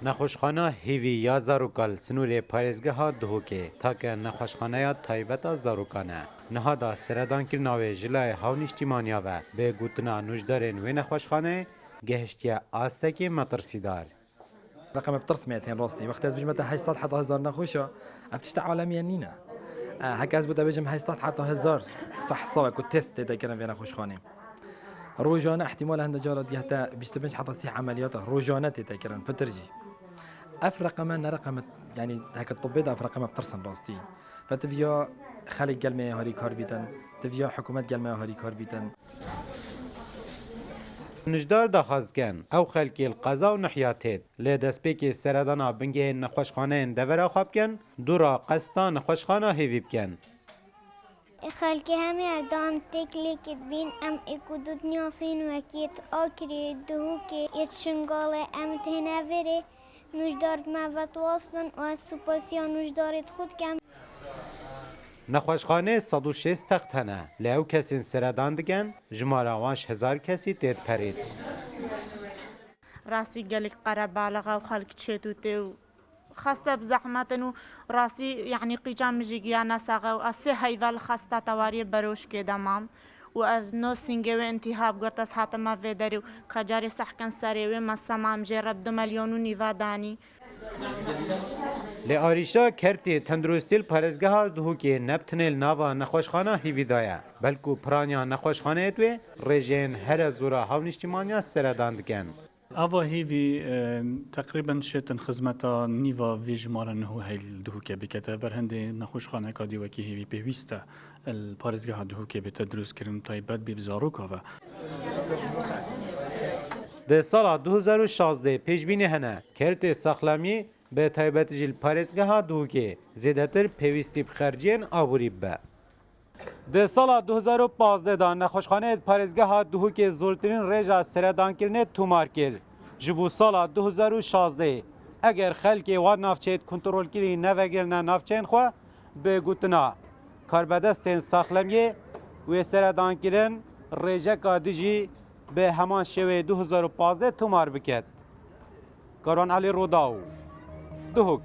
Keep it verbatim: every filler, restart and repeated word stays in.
Nexweşxana Hîvî ya zarokan li sinûrê parêzgeha Duhokê take nexweşxaneya taybet a zarokan e. Niha da seredankirina wê ji layê Hawnîştîmaniya ve bi gotina nûjdarên wê nexweşxaneyê gehiştiye astekê metirsîdar. Reqeme bi tirs me tên rastî. Wextê ez bijime te heşt sed heta hezar nexweşa, ev tişta alemiye nîne. E, heke ez bo te bêjim heşt sed heta hezar fehsa ku test tê te kirin vê nexweşxanê. Rojane ihtimal hinde cara dihete bîst û pênc heta sî emeliyata rojane tê te kirin, pitir jî. Ev reqeme ne reqeme, yanî heke tibê de ev reqeme bi tirs in rastî. Ve tiviya xelk gel me harîkar bîtin, tiviya hikûmet gel me harîkar bîtin. Nûjdar daxwaz dikin, ew xelkê li qeza û nihiya têt, lê destpêkê seredana bingehên nexweşxaneyên devera xwe bikin, dûra qesta nexweşxana Hêvî bikin. Xelkê hemî erdan têk lêkê dibîn, em ê ku dut niyasên wekî yêt Akirê, Duhokê, yêt Şingalê, em têne vêrê nûjdar bi me ve diwestin û ez supasiya nûjdarê xwe dikim. Nexweşxanê sed û şêst text hene, lê ew kesên seredan dikin, jimara wan ji hezar kesî tê diperît. Rastî gelek qerebalixe û xelk çêt û tê û xeste bi zehmet in û rastî, yanî qîça min jî giya nesaxe û ez sê heyve li xesta tewariyê beroşkê de mam û ez no sîngê wê intîhab girt, ez hatime vê derê û ka carê sehkin serê wê me sema em jê re bi du milyon û nîva danî. Lê arîşa kertê tenduristî li parêzgeha Duhokê ne bi tenê li nava nexweşxana Hîvî de ye, belkû piraniya nexweşxaneyê wê rêjeyên here zora Hawnîştîmaniya seredan dikin. Ava Hîvî, e, teqrîben şêtin xizmeta nîva vê jimara niho hey li Duhokê bikete. Ber hindê nexweşxaneka dî wekî Hîvî pêwîst e li parêzgeha Duhokê bête dirustkirin, taybet bê bi zaroka ve. Di sala du hezar û şazdeh pêşbînî hene, kertê saxlemî bi taybetî jî li parêzgeha Duhokê zêdetir pêwîstî bi xerciyên aborî bibe. Di sala du hezar û pazdeh de nexweşxaneyê di parêzgeha Duhokê zortirîn rêja seredankirinê tomar kir. Ji bo sala du hezar û şazdeh, eger xelkê wan navçeyê di kontrolkirî nevegirine navçeyên xwe, bi gotina karbedestên saxlemiyê wê seredankirin rêjeka dijî bi heman şêweyê du hezar û pazdeh tomar biket. Karwan Elî Rodaw, Duhok.